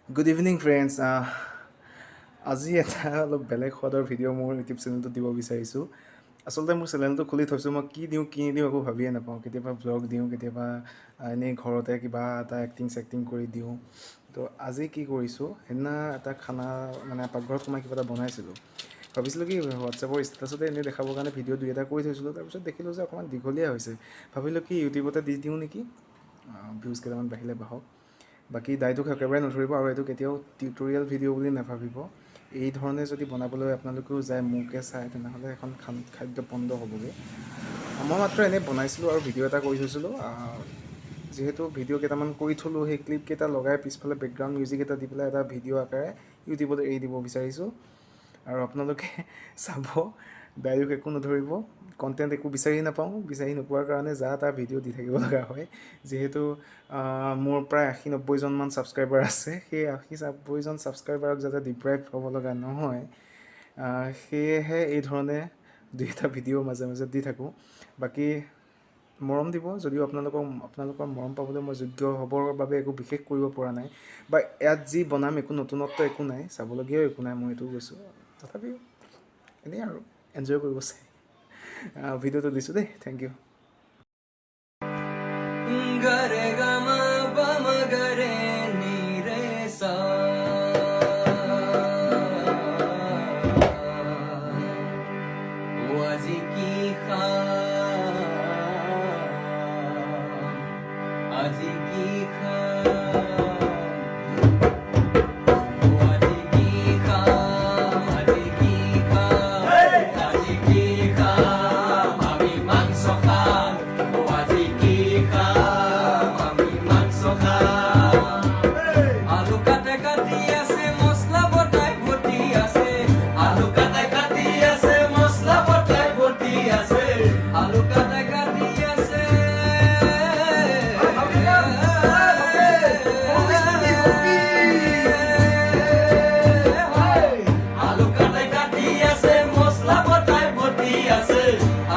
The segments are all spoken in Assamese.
Good evening friends. আজি এটা অলপ বেলেগ সোৱাদৰ ভিডিঅ' মোৰ ইউটিউব চেনেলটোত দিব বিচাৰিছোঁ। আচলতে মোৰ চেনেলটো খুলি থৈছোঁ, মই কি দিওঁ কি নিদিওঁ একো ভাবিয়ে নাপাওঁ। কেতিয়াবা ভ্লগ দিওঁ, কেতিয়াবা এনেই ঘৰতে কিবা এটা এক্টিং চেক্টিং কৰি দিওঁ। তো আজি কি কৰিছোঁ, সেইদিনা এটা খানা, মানে পাকঘৰত সোমাই কিবা এটা বনাইছিলোঁ। ভাবিছিলোঁ কি হোৱাটছএপৰ ষ্টেটাছতে এনেই দেখাবৰ কাৰণে ভিডিঅ' দুই এটা কৰি থৈছিলোঁ। তাৰপিছত দেখিলোঁ যে অকণমান দীঘলীয়া হৈছে। ভাবিলোঁ কি ইউটিউবতে দি দিওঁ নেকি, ভিউজ কেইটামান বাঢ়িলে বাঢ়ক। বাকী দায়টোক একেবাৰে নধৰিব আৰু এইটো কেতিয়াও টিউটৰিয়েল ভিডিঅ' বুলি নাভাবিব। এই ধৰণে যদি বনাবলৈ আপোনালোকেও যায় মোকে চাই, তেনেহ'লে এখন খাদ্য পণ্ড হ'বগৈ। মই মাত্ৰ এনেই বনাইছিলোঁ আৰু ভিডিঅ' এটা কৰি থৈছিলোঁ। যিহেতু ভিডিঅ' কেইটামান কৰি থ'লোঁ, সেই ক্লিপকেইটা লগাই পিছফালে বেকগ্ৰাউণ্ড মিউজিক এটা দি পেলাই এটা ভিডিঅ' আকাৰে ইউটিউবত এৰি দিব বিচাৰিছোঁ আৰু আপোনালোকে চাব, দায়ক একো নধৰিব। কণ্টেণ্ট একো বিচাৰি নাপাওঁ। বিচাৰি নোপোৱাৰ কাৰণে যা তা ভিডিঅ' দি থাকিব লগা হয়। যিহেতু মোৰ প্ৰায় 80-90জনমান ছাবস্ক্ৰাইবাৰ আছে, সেই 80-90জন ছাবস্ক্ৰাইবাৰক যাতে ডিপ্ৰাইভ হ'ব লগা নহয়, সেয়েহে এই ধৰণে দুই এটা ভিডিঅ' মাজে মাজে দি থাকোঁ। বাকী মৰম দিব। যদিও আপোনালোকৰ মৰম পাবলৈ মই যোগ্য হ'বৰ বাবে একো বিশেষ কৰিব পৰা নাই বা ইয়াত যি বনাম একো নতুনত্ব একো নাই, চাবলগীয়াও একো নাই, মই এইটোও কৈছোঁ। তথাপিও এনেই আৰু এনজয় কৰিব চাই ভিডিঅ'টো দিছোঁ দেই। Thank U. গৰে গ ম প ম গ ৰে নি ৰে সা। ও আজি কি খাম, আজি কি খাম, ও আজি কি খাম, আজি কি খাম, আজি কি খাম, আমি মাংস খাম। ও আজি কি খাম, আমি মাংস খাম। আলু কাটে কাটি আছে, মছলা বটাই বটি আছে। আলু কাটে কাটি আছে, মছলা বটাই বটি আছে। আলু কাটে কাটি আছে। আলু কাটাই কাটি আছে, মছলা বটাই বটি আছে।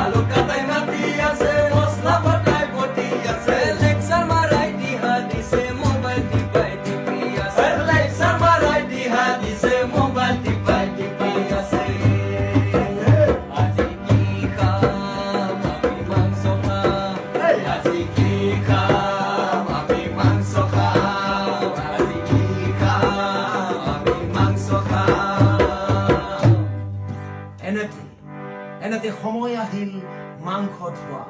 আলু কাটাই কাটি আছে, মছলা বটাই বটি আছে। লেকচাৰ মাৰাই দিহা দিছে, মোবাইল টিপাই টিপি আছে। লেকচাৰ মাৰাই দিহা দিছে, মোবাইল টিপাই টিপি আছে। আজি কি খাম, আমি মাংস খাম। আজি কি খাম, আমি মাংস খাম। আজি কি খাম, আমি মাংস খাম। এনেতে এনেতে সময় আহিল মাংস ধোৱা।